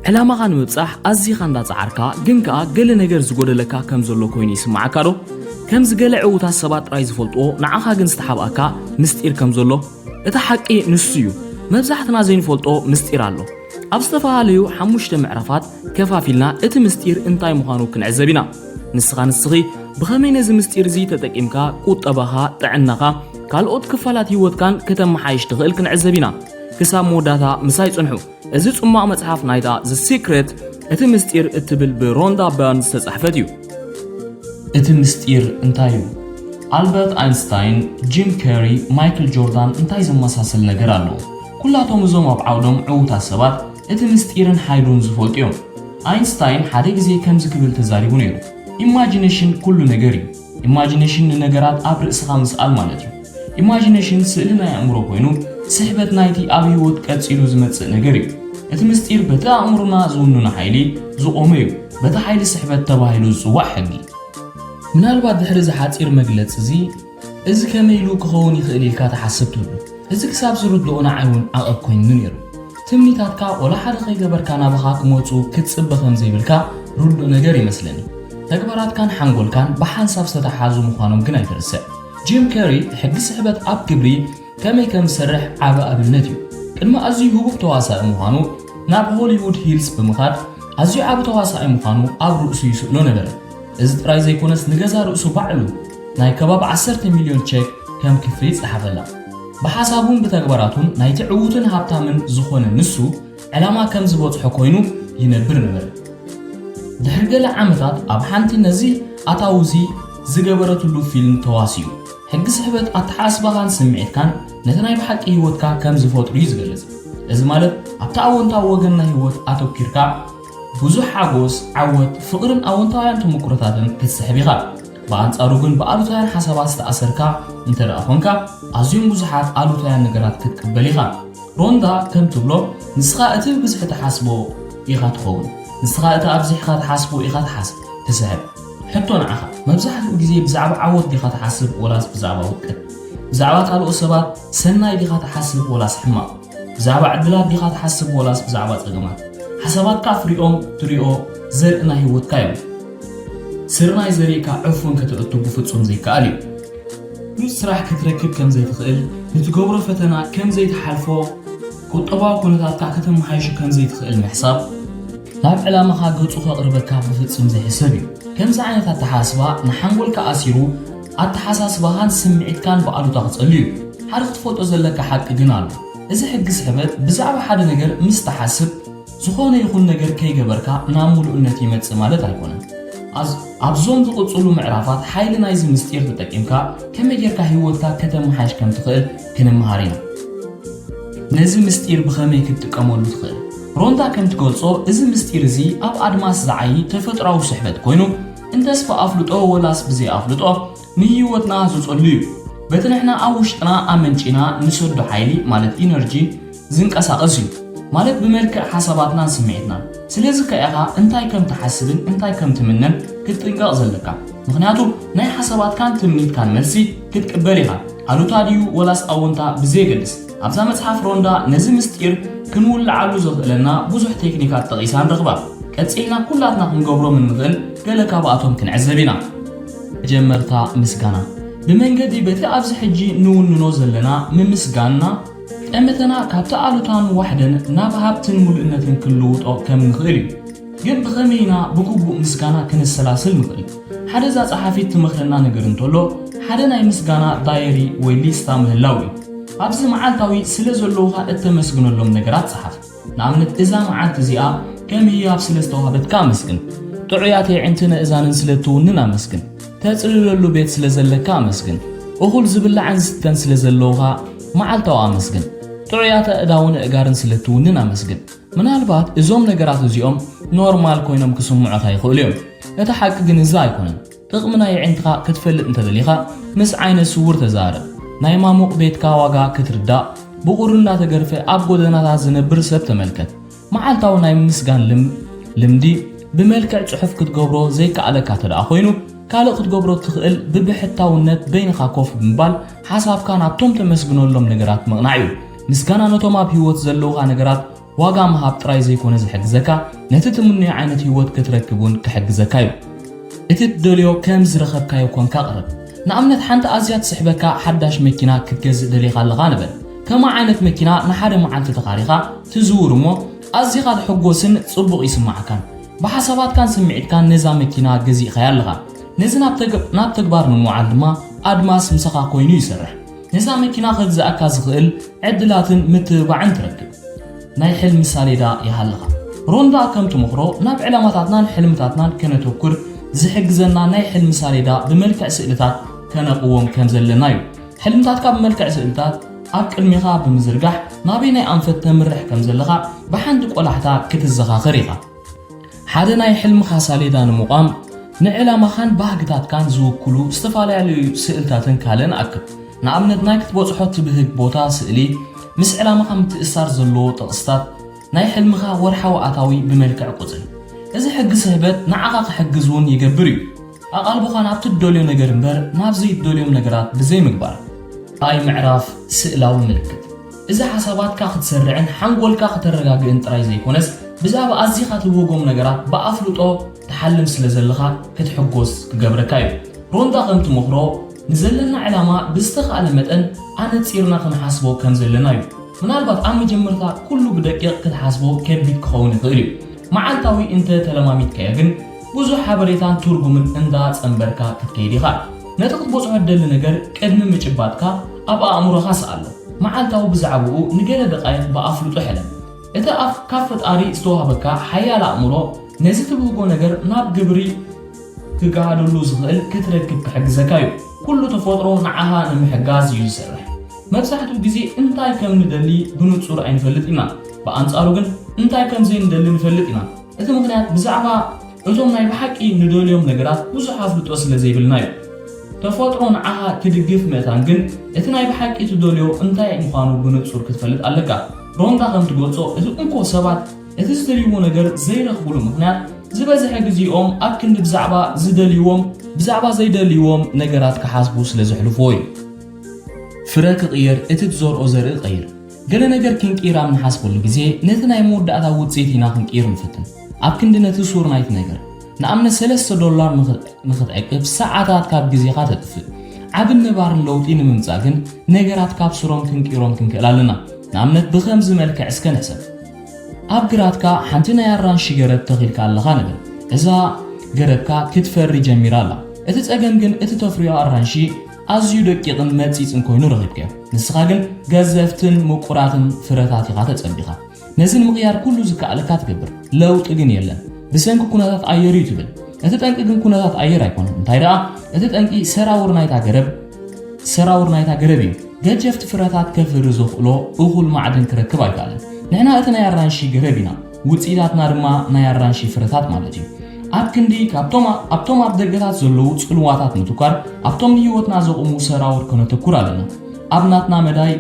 ዕላማኻ ንምብጻሕ ኣዚኻ እንዳጻዓርካ ግን ከኣ ገለ ነገር ዝጎደለካ ከም ዘሎ ኮይኑ ይስምዓካ ዶ? ከምዚ ገለ ዕዉታት ሰባት ጥራይ ዝፈልጥዎ ንዓኻ ግን ዝተሓብኣካ ምስጢር ከም ዘሎ? እቲ ሓቂ ንሱ እዩ። መብዛሕትና ዘይንፈልጦ ምስጢር ኣሎ። ኣብ ዝተፈላለዩ ሓሙሽተ ምዕራፋት ከፋፊልና እቲ ምስጢር እንታይ ምዃኑ ክንዕዘብ ኢና። ንስኻ ንስኺ ብኸመይ ነዚ ምስጢር እዚ ተጠቂምካ ቁጠባኻ፣ ጥዕናኻ፣ ካልኦት ክፋላት ህይወትካን ከተመሓይሽ ትኽእል ክንዕዘብ ኢና። ክሳብ መወዳእታ ምሳይ ጽንሑ። እዚ ጽማቕ መጽሓፍ ናይታ The Secret፣ እቲ ምስጢር እትብል ብሮንዳ በርን ዝተጻሕፈት እዩ። እቲ ምስጢር እንታይ እዩ? ኣልበርት ኣይንስታይን፣ ጂም ከሪ፣ ማይክል ጆርዳን እንታይ ዘመሳስል ነገር ኣለዎ? ኩላቶም እዞም ኣብ ዓውዶም ዕዉታት ሰባት እቲ ምስጢርን ሓይሉን ዝፈልጡ እዮም። ኣይንስታይን ሓደ ግዜ ከምዚ ክብል ተዛሪቡ ነይሩ፣ ኢማጂኔሽን ኩሉ ነገር እዩ። ኢማጂኔሽን ንነገራት ኣብ ርእስኻ ምስኣል ማለት እዩ። ኢማጂኔሽን ስእሊ ናይ ኣእምሮ ኮይኑ፣ ስሕበት ናይቲ ኣብ ህይወት ቀጺሉ ዝመጽእ ነገር እዩ። እቲ ምስጢር በቲ ኣእምሮና ዝውንኖ ሓይሊ ዝቖመ እዩ። በቲ ሓይሊ ስሕበት ተባሂሉ ዝጽዋዕ ሕጊ። ምናልባት ድሕሪ እዚ ሓጺር መግለጺ እዚ፣ እዚ ከመይ ኢሉ ክኸውን ይኽእል ኢልካ ትሓስብ ትህሉ። እዚ ክሳብ ዝርድኦ ንዓይ እውን ዓቐብ ኮይኑ ነይሩ። ትምኒታትካ ወላ ሓደ ከይገበርካ ናባኻ ክመጹ ክትጽበ ከም ዘይብልካ ርዱእ ነገር ይመስለኒ። ተግባራትካን ሓንጎልካን ብሓንሳብ ዝተተሓሓዙ ምዃኖም ግን ኣይትርስዕ። ጂም ከሪ ሕጊ ስሕበት ኣብ ግብሪ ከመይ ከም ዝሰርሕ ዓቢ ኣብነት እዩ። ቅድሚ ኣዝዩ ህቡብ ተዋሳኢ ምዃኑ ናብ ሆሊውድ ሂልስ ብምኻድ ኣዝዩ ዓቢ ተዋሳኢ ምዃኑ ኣብ ርእሱ ይስእሎ ነበረ። እዚ ጥራይ ዘይኮነስ ንገዛ ርእሱ ባዕሉ ናይ ከባቢ ዓሰርተ ሚልዮን ቸክ ከም ክፍሊት ጸሓፈላ። ብሓሳቡን ብተግባራቱን ናይቲ ዕዉትን ሃብታምን ዝኾነ ንሱ ዕላማ ከም ዝበጽሖ ኮይኑ ይነብር ነበረ። ድሕሪ ገለ ዓመታት ኣብ ሓንቲ ነዚ ኣታዊ እዚ ዝገበረትሉ ፊልም ተዋሲኡ። ሕጊ ስሕበት ኣተሓሳስባኻን ስምዒትካን ነቲ ናይ ብሓቂ ህይወትካ ከም ዝፈጥሩ እዩ ዝገልጽ። እዚ ማለት ኣብቲ ኣወንታዊ ወገን ናይ ህይወት ኣተኲርካ ብዙሕ ሓጎስ፣ ዓወት፣ ፍቕርን ኣወንታውያን ተመኩሮታትን ክትስሕብ ኢኻ። ብኣንጻሩ ግን ብኣሉታውያን ሓሳባት ዝተኣሰርካ እንተ ደኣ ኾንካ ኣዝዮም ብዙሓት ኣሉታውያን ነገራት ክትቅበል ኢኻ። ሮንዳ ከም ትብሎ፣ ንስኻ እቲ ብብዝሒ ትሓስቦ ኢኻ ትኸውን። ንስኻ እቲ ኣብዚሕካ ትሓስቦ ኢኻ ትሓስብ፣ ትስሕብ። ሕቶ ንዓኻ፣ መብዛሕትኡ ግዜ ብዛዕባ ዓወት ዲኻ ትሓስብ ወላስ ብዛዕባ ውድቀት? ብዛዕባ ካልኦት ሰባት ሰናይ ዲኻ ትሓስብ ወላስ ሕማቕ? ብዛዕባ ዕድላት ዲኻ ትሓስብ ወላስ ብዛዕባ ጸገማት? ሓሳባትካ ፍሪኦም ትሪኦ ዘርኢ ናይ ህይወትካ እዮም። ስርናይ ዘሪእካ ዕፉን ከተእቱ ብፍጹም ዘይከኣል እዩ። ብሉጽ ስራሕ ክትረክብ ከም ዘይትኽእል፣ ንትገብሮ ፈተና ከም ዘይትሓልፎ፣ ቁጠባዊ ኩነታትካ ከተመሓይሾ ከም ዘይትኽእል ምሕሳብ፣ ናብ ዕላማኻ ገጹ ከቕርበካ ብፍጹም ዘይሕሰብ እዩ። ከምዚ ዓይነት ኣተሓሳስባ ንሓንጎልካ ኣሲሩ፣ ኣተሓሳስባኻን ስምዒትካን ብኣሉታ ክጸሉ እዩ። ሓደ ክትፈልጦ ዘለካ ሓቂ ግን ኣሎ። እዚ ሕጊ ስሕበት ብዛዕባ ሓደ ነገር ምስ ትሓስብ፣ ዝኾነ ይኹን ነገር ከይገበርካ ናብ ምሉእነት ይመጽእ ማለት ኣይኮነን። ኣዝ-፣ ኣብዞም ዝቕጽሉ ምዕራፋት ሓይሊ ናይዚ ምስጢር ተጠቂምካ ከመይ ጌርካ ህይወትካ ከተመሓይሽ ከም ትኽእል ክንመሃር ኢና። ነዚ ምስጢር ብኸመይ ክትጥቀመሉ ትኽእል? ሮንዳ ከም ትገልጾ፣ እዚ ምስጢር እዚ ኣብ ኣድማስ ዝዓዪ ተፈጥሮኣዊ ስሕበት ኮይኑ፣ እንተስ ብኣፍልጦ ወላስ ብዘይ ኣፍልጦ ንህይወትና ዝጸሉ እዩ። በቲ ንሕና ኣብ ውሽጥና ኣመንጪና ንሰዶ ሓይሊ ማለት ኢነርጂ ዝንቀሳቐስ እዩ። ማለት ብመልክዕ ሓሳባትናን ስምዒትናን። ስለዚ ከኣ ኢኻ እንታይ ከም ትሓስብን እንታይ ከም ትምነን ክትጥንቀቕ ዘለካ። ምኽንያቱ ናይ ሓሳባትካን ትምኒትካን መልሲ ክትቅበል ኢኻ። ኣሉታ ድዩ ወላስ ኣወንታ ብዘየገድስ። ኣብዛ መጽሓፍ ሮንዳ ነዚ ምስጢር ክንውልዓሉ ዘኽእለና ብዙሕ ቴክኒካት ጠቒሳ ንረኽባ። ቀጺልና ኩላትና ክንገብሮም እንኽእል ገለ ካብኣቶም ክንዕዘብ ኢና። መጀመርታ ምስጋና። ብመንገዲ በቲ ኣብዚ ሕጂ ንውንኖ ዘለና ምምስጋንና፣ ጠመተና ካብቲ ኣሉታን ዋሕደን ናብ ሃብትን ምሉእነትን ክንልውጦ ከም ንኽእል እዩ። ግን ብኸመይ ኢና ብግቡእ ምስጋና ክነሰላስል ንኽእል? ሓደ እዛ ጸሓፊት ትመኽረና ነገር እንተሎ፣ ሓደ ናይ ምስጋና ዳየሪ ወይ ሊስታ ምህላው እዩ። ኣብዚ መዓልታዊ ስለ ዘለዉኻ እተመስግነሎም ነገራት ጸሓፍ። ንኣብነት፣ እዛ መዓልቲ እዚኣ ከም ህያብ ስለ ዝተዋህበትካ ኣመስግን። ጥዑያት የዕንትን ኣእዛንን ስለ እትውንን ኣመስግን። ተጽልለሉ ቤት ስለ ዘለካ ኣመስግን። እኹል ዝብላዕን ዝስተን ስለ ዘለውኻ መዓልታዊ ኣመስግን። ጥዑያት ኣእዳውን ኣእጋርን ስለ እትውንን ኣመስግን። ምናልባት እዞም ነገራት እዚኦም ኖርማል ኮይኖም ክስምዑኻ ይኽእሉ እዮም። እቲ ሓቂ ግን እዚ ኣይኮነን። ጥቕሚ ናይ ኣዒንትኻ ክትፈልጥ እንተደሊኻ፣ ምስ ዓይነ ስውር ተዛረብ። ናይ ማሙቕ ቤትካ ዋጋ ክትርዳእ፣ ብቑሪ እናተገርፈ ኣብ ጎደናታት ዝነብር ሰብ ተመልከት። መዓልታዊ ናይ ምምስጋን ልም-፣ ልምዲ ብመልክዕ ጽሑፍ ክትገብሮ ዘይከኣለካ እንተ ደኣ ኮይኑ፣ ካልእ ክትገብሮ እትኽእል ብብሕታውነት በይንኻ ኮፍ ብምባል ሓሳብካ ናብቶም ተመስግነሎም ነገራት ምቕናዕ እዩ። ምስጋና ነቶም ኣብ ህይወት ዘለዉኻ ነገራት ዋጋ ምሃብ ጥራይ ዘይኮነ ዝሕግዘካ፣ ነቲ ትምንዮ ዓይነት ህይወት ክትረክብ እውን ክሕግዘካ እዩ። እቲ ትደልዮ ከም ዝረኸብካዮ ኮንካ ቅረብ። ንኣብነት፣ ሓንቲ ኣዝያ ትስሕበካ ሓዳሽ መኪና ክትገዝእ ደሊኻ ኣለኻ ንበል። ከምኣ ዓይነት መኪና ንሓደ መዓልቲ ተኻሪኻ ትዝውር እሞ፣ ኣዚኻ ትሕጎስን ጽቡቕ ይስምዓካን። ብሓሳባትካን ስምዒትካን ነዛ መኪና ገዚእኻያ ኣለኻ። ነዚ ናብ ተግ-፣ ናብ ተግባር ንምውዓል ድማ ኣድማስ ምሳኻ ኮይኑ ይሰርሕ። ነዛ መኪና ከግዝኣካ ዝኽእል ዕድላትን ምትብባዕን ትረክብ። ናይ ሕልሚ ሳሌዳ ይሃልኻ። ሮንዳ ከም ትመኽሮ፣ ናብ ዕላማታትናን ሕልምታትናን ከነተኩር ዝሕግዘና ናይ ሕልሚ ሳሌዳ ብመልክዕ ስእልታት ከነቕዎም ከም ዘለና እዩ። ሕልምታትካ ብመልክዕ ስእልታት ኣብ ቅድሜኻ ብምዝርጋሕ፣ ናበየናይ ኣንፈት ተምርሕ ከም ዘለኻ ብሓንቲ ቆላሕታ ክትዘኻኸር ኢኻ። ሓደ ናይ ሕልምኻ ሳሌዳ ንምቋም፣ ንዕላማኻን ባህግታትካን ዝውክሉ ዝተፈላለዩ ስእልታትን ካልእን ኣክብ። ንኣብነት፣ ናይ ክትበጽሖ ትብህግ ቦታ ስእሊ፣ ምስ ዕላማኻ ምትእስሳር ዘለዎ ጥቕስታት፣ ናይ ሕልምኻ ወርሓዊ ኣታዊ ብመልክዕ ቁጽሪ። እዚ ሕጊ ስሕበት ንዓኻ ክሕግዝ እውን ይገብር እዩ። ኣቓልቦኻ ናብቲ ትደልዮ ነገር እምበር ናብ ዘይትደልዮም ነገራት ብዘይምግባር። ኣይ ምዕራፍ ስእላዊ ምልክት። እዚ ሓሳባትካ ክትሰርዕን ሓንጎልካ ከተረጋግእን ጥራይ ዘይኮነስ፣ ብዛዕባ ኣዚኻ ትብህጎም ነገራት ብኣፍልጦ ትሓልም ስለ ዘለኻ ክትሕጎስ ክገብረካ እዩ። ሮንዳ ከም ትመኽሮ፣ ንዘለና ዕላማ ብዝተኻእለ መጠን ኣነጺርና ክንሓስቦ ከም ዘለና እዩ። ምናልባት ኣብ መጀመርታ ኩሉ ብደቂቕ ክትሓስቦ ከቢድ ክኸውን ይኽእል እዩ። መዓልታዊ እንተ ተለማሚድካዮ ግን፣ ብዙሕ ሓበሬታን ትርጉምን እንዳ ጸንበርካ ክትከይድ ኢኻ። ነቲ ክትበጽሖ እትደሊ ነገር ቅድሚ ምጭባጥካ ኣብ ኣእምሮኻ ስኣሎ። መዓልታዊ ብዛዕባኡ ንገለ ደቓይቕ ብኣፍልጦ ሕለም። እቲ ኣፍ ካብ ፈጣሪ ዝተዋህበካ ሓያል ኣእምሮ፣ ነዚ ትብህጎ ነገር ናብ ግብሪ ክገሃደሉ ዝኽእል ክትረክብ ክሕግዘካ እዩ። ኩሉ ተፈጥሮ ንዓኻ ንምሕጋዝ እዩ ዝሰርሕ። መብዛሕትኡ ግዜ እንታይ ከም ንደሊ ብንጹር ኣይንፈልጥ ኢና። ብኣንጻሩ ግን እንታይ ከም ዘይንደሊ ንፈልጥ ኢና። እቲ ምኽንያት ብዛዕባ እቶም ናይ ብሓቂ ንደልዮም ነገራት ብዙሕ ኣፍልጦ ስለ ዘይብልና እዩ። ተፈጥሮ ንዓኻ ክድግፍ ምእታን ግን፣ እቲ ናይ ብሓቂ ትደልዮ እንታይ ምዃኑ ብንጹር ክትፈልጥ ኣለካ። ሮንዳ ከም ትገልጾ፣ እቲ እንኮ ሰባት እቲ ዝደልይዎ ነገር ዘይረኽብሉ ምኽንያት፣ ዝበዝሐ ግዜኦም ኣብ ክንዲ ብዛዕባ ዝደልይዎም፣ ብዛዕባ ዘይደልይዎም ነገራት ክሓስቡ ስለ ዘሕልፍዎ እዩ። ፍረ ክቕየር፣ እቲ ትዘርኦ ዘርኢ ቀይር። ገለ ነገር ክንቅይር ኣብ ንሓስበሉ ግዜ፣ ነቲ ናይ መወዳእታ ውጽኢት ኢና ክንቅይር ንፍትን። ኣብ ክንዲ ነቲ ሱር ናይቲ ነገር፣ ንኣብነት፣ ሰለስተ ዶላር ንኽ-፣ ንኽትዕቅብ ሰዓታት ካብ ግዜኻ ተጥፍእ። ዓብን ነባርን ለውጢ ንምምጻእ ግን፣ ነገራት ካብ ሱሮም ክንቅይሮም ክንክእል ኣለና። ንኣብነት፣ ብኸምዚ መልክዕ እስከ ንሕሰብ። ኣብ ግራትካ ሓንቲ ናይ ኣራንሺ ገረብ ተኺልካ ኣለኻ ንበል። እዛ ገረብካ ክትፈሪ ጀሚራ ኣላ። እቲ ጸገም ግን፣ እቲ ተፍርዮ ኣራንሺ ኣዝዩ ደቂቕን መጺጽን ኮይኑ ረኺብካዮ። ንስኻ ግን ገዘፍትን ምቁራትን ፍረታት ኢኻ ተጸቢኻ። ነዚ ንምቕያር ኩሉ ዝከኣለካ ትገብር፣ ለውጢ ግን የለን። ብሰንኪ ኩነታት ኣየር እዩ ትብል። እቲ ጠንቂ ግን ኩነታት ኣየር ኣይኮነን። እንታይ ደኣ፣ እቲ ጠንቂ ሰራውር ናይታ ገረብ፣ ሰራውር ናይታ ገረብ እዩ። ገጀፍቲ ፍረታት ከፍሪ ዘኽእሎ እኹል ማዕድን ክረክብ ኣይከኣለን። ንሕና እቲ ናይ ኣራንሺ ገረብ ኢና፣ ውጽኢታትና ድማ ናይ ኣራንሺ ፍረታት ማለት እዩ። ኣብ ክንዲ ካብቶም፣ ኣብቶም ኣብ ደገታት ዘለዉ ጽልዋታት ምትኳር፣ ኣብቶም ንህይወትና ዘቑሙ ሰራውር ከነተኩር ኣለና። ኣብ ናትና መዳይ፣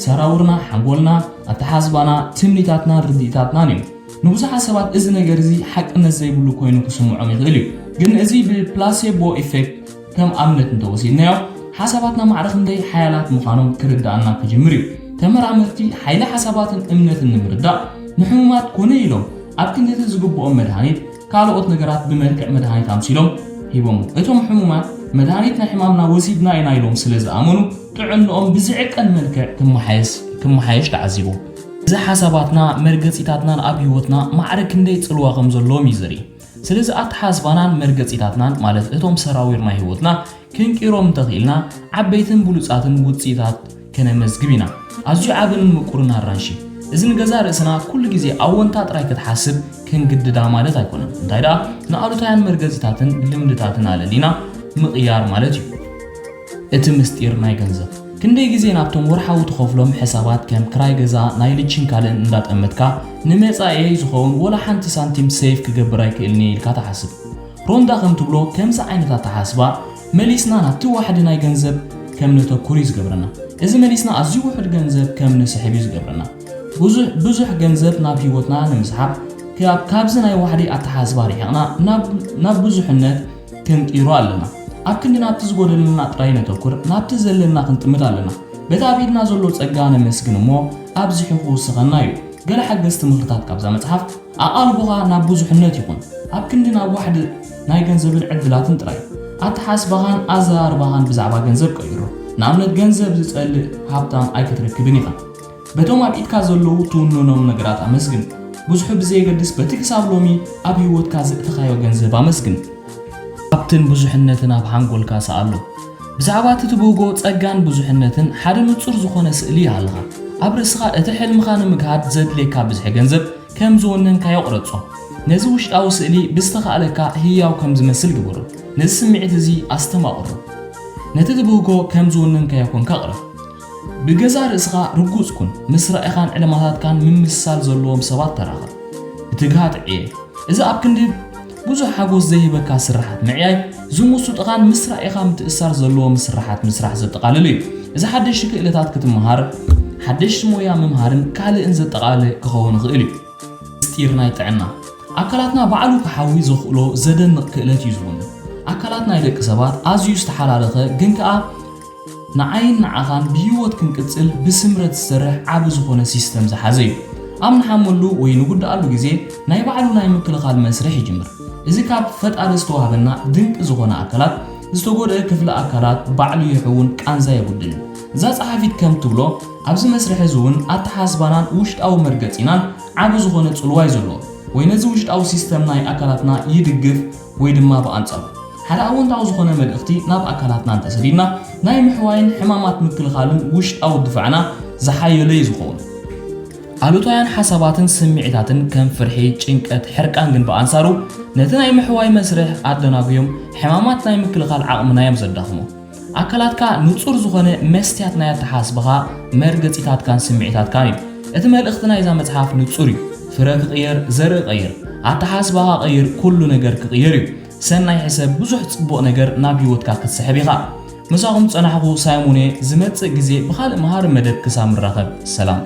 ሰራውርና፣ ሓንጎልና፣ ኣተሓዝባና፣ ትምኒታትናን ርድኢታትናን እዮም። ንብዙሓት ሰባት እዚ ነገር እዚ ሓቅነት ዘይብሉ ኮይኑ ክስምዖም ይኽእል እዩ። ግን እዚ ብፕላሴቦ ኢፌክት ከም ኣብነት እንተወሲድናዮ፣ ሓሳባትና ማዕረ ክንደይ ሓያላት ምዃኖም ክርድኣና ክጅምር እዩ። ተመራመርቲ ሓይሊ ሓሳባትን እምነትን ንምርዳእ፣ ንሕሙማት ኮነ ኢሎም ኣብ ክንዲ እቲ ዝግብኦም መድሃኒት፣ ካልኦት ነገራት ብመልክዕ መድሃኒት ኣምሲሎም ሂቦም። እቶም ሕሙማት፣ መድሃኒት ናይ ሕማምና ወሲድና ኢና ኢሎም ስለ ዝኣመኑ፣ ጥዕንኦም ብዝዕቀን መልክዕ ክመሓየስ፣ ክመሓየሽ ተዓዚቦም። እዚ ሓሳባትና፣ መርገጺታትናን ኣብ ህይወትና ማዕረ ክንደይ ጽልዋ ከም ዘለዎም እዩ ዘርኢ። ስለዚ ኣተሓዝባናን መርገጺታትናን፣ ማለት እቶም ሰራዊር ናይ ህይወትና፣ ክንቅይሮም እንተኽኢልና፣ ዓበይትን ብሉጻትን ውጽኢታት ከነመዝግብ ኢና። ኣዝዩ ዓብን ምቁርን ኣራንሺ። እዚ ንገዛእ ርእስና ኩሉ ግዜ ኣወንታ ጥራይ ክትሓስብ ክንግድዳ ማለት ኣይኮነን። እንታይ ደኣ፣ ንኣሉታውያን መርገጺታትን ልምድታትን ኣለሊና ምቕያር ማለት እዩ። እቲ ምስጢር ናይ ገንዘብ። ክንደይ ግዜ ናብቶም ወርሓዊ ትኸፍሎም ሕሳባት፣ ከም ክራይ ገዛ፣ ናይ ልችን ካልእን እንዳጠመትካ፣ ንመጻኢየይ ዝኸውን ወላ ሓንቲ ሳንቲም ሴቭ ክገብር ኣይክእልን እየ ኢልካ ትሓስብ? ሮንዳ ከም ትብሎ፣ ከምዚ ዓይነት ኣተሓስባ መሊስና ናብቲ ዋሕዲ ናይ ገንዘብ ከም ነተኩር እዩ ዝገብረና። እዚ መሊስና ኣዝዩ ውሑድ ገንዘብ ከም ንስሕብ እዩ ዝገብረና። ብዙሕ፣ ብዙሕ ገንዘብ ናብ ህይወትና ንምስሓብ፣ ካብ፣ ካብዚ ናይ ዋሕዲ ኣተሓስባ ርሒቕና ናብ፣ ናብ ብዙሕነት ክንቅይሮ ኣለና። ኣብ ክንዲ ናብቲ ዝጎደለና ጥራይ ነተኩር፣ ናብቲ ዘለና ክንጥምት ኣለና። በቲ ኣብ ኢድና ዘሎ ጸጋ ነመስግን እሞ፣ ኣብዚሑ ክውስኸና እዩ። ገለ ሓገዝቲ ምኽርታት ካብዛ መጽሓፍ። ኣቓልቦኻ ናብ ብዙሕነት ይኹን። ኣብ ክንዲ ናብ ዋሕዲ ናይ ገንዘብን ዕድላትን ጥራይ። ኣተሓስባኻን ኣዘራርባኻን ብዛዕባ ገንዘብ ቀይሮ። ንኣብነት፣ ገንዘብ ዝጸልእ ሃብታም ኣይክትረክብን ኢኻ። በቶም ኣብ ኢድካ ዘለዉ ትውንኖም ነገራት ኣመስግን። ብዙሑ ብዘየገድስ፣ በቲ ክሳብ ሎሚ ኣብ ህይወትካ ዘእተኻዮ ገንዘብ ኣመስግን። ሃብትን ብዙሕነትን ኣብ ሓንጎልካ ሰኣሎ። ብዛዕባ እቲ ትብህጎ ጸጋን ብዙሕነትን ሓደ ንጹር ዝኾነ ስእሊ ይሃልኻ። ኣብ ርእስኻ እቲ ሕልምኻ ንምግሃድ ዘድልየካ ብዝሒ ገንዘብ ከም ዝወነንካዮ ቅረጾ። ነዚ ውሽጣዊ ስእሊ ብዝተኻእለካ ህያው ከም ዝመስል ግበሮ። ነዚ ስምዒት እዚ ኣስተማቕሮ። ነቲ ትብህጎ ከም ዝወነንካዮ ኮንካ ቅረብ። ብገዛ ርእስኻ ርጉጽ ኩን። ምስ ራኢኻን ዕለማታትካን ምምስሳል ዘለዎም ሰባት ተራኸብ። ብትግሃት ዕየ። እዚ ኣብ ክንዲ ብዙሕ ሓጎስ ዘይህበካ ስርሓት ምዕያይ፣ ዝሙሱጥኻን ምስ ራኢኻ ምትእስሳር ዘለዎ ምስርሓት ምስራሕ ዘጠቓልል እዩ። እዚ ሓደሽቲ ክእለታት ክትመሃር፣ ሓደሽቲ ሞያ ምምሃርን ካልእን ዘጠቓልል ክኸውን ይኽእል እዩ። ምስጢር ናይ ጥዕና። ኣካላትና ባዕሉ ክሓዊ ዘኽእሎ ዘደንቕ ክእለት እዩ ዝውንን። ኣካላት ናይ ደቂ ሰባት ኣዝዩ ዝተሓላለኸ ግን ከኣ ንዓይን ንዓኻን ብህይወት ክንቅጽል ብስምረት ዝሰርሕ ዓቢ ዝኾነ ሲስተም ዝሓዘ እዩ። ኣብ ንሓመሉ ወይ ንጉድኣሉ ግዜ ናይ ባዕሉ ናይ ምክልኻል መስርሕ ይጅምር። እዚ ካብ ፈጣሪ ዝተዋህበና ድንቂ ዝኾነ ኣካላት፣ ዝተጎድአ ክፍሊ ኣካላት ባዕሉ ይሕውን ቃንዛ የጉድልን። እዛ ጸሓፊት ከም ትብሎ፣ ኣብዚ መስርሕ እዚ እውን ኣተሓስባናን ውሽጣዊ መርገጺናን ዓቢ ዝኾነ ጽልዋ እዩ ዘለዎ፣ ወይ ነዚ ውሽጣዊ ሲስተም ናይ ኣካላትና ይድግፍ ወይ ድማ ብኣንጻሩ። ሓደ ኣወንታዊ ዝኾነ መልእኽቲ ናብ ኣካላትና እንተሰዲድና፣ ናይ ምሕዋይን ሕማማት ምክልኻልን ውሽጣዊ ድፋዕና ዝሓየለ እዩ ዝኸውን። ኣሉታውያን ሓሳባትን ስምዒታትን ከም ፍርሒ፣ ጭንቀት፣ ሕርቃን ግን ብኣንጻሩ ነቲ ናይ ምሕዋይ መስርሕ ኣደናጉዮም ሕማማት ናይ ምክልኻል ዓቕምና እዮም ዘዳኽሙ። ኣካላትካ ንጹር ዝኾነ መስትያት ናይ ኣተሓስባኻ፣ መርገጺታትካን ስምዒታትካን እዩ። እቲ መልእኽቲ ናይዛ መጽሓፍ ንጹር እዩ። ፍረ ክቕየር፣ ዘርኢ ቀይር፣ ኣተሓስባኻ ቀይር፣ ኩሉ ነገር ክቕየር እዩ። ሰናይ ሕሰብ፣ ብዙሕ ጽቡቕ ነገር ናብ ህይወትካ ክትስሕብ ኢኻ። ምሳኹም ዝጸናሕኩ ሳይሞን እየ። ዝመጽእ ግዜ ብኻልእ መሃሪ መደብ ክሳብ ንራኸብ፣ ሰላም።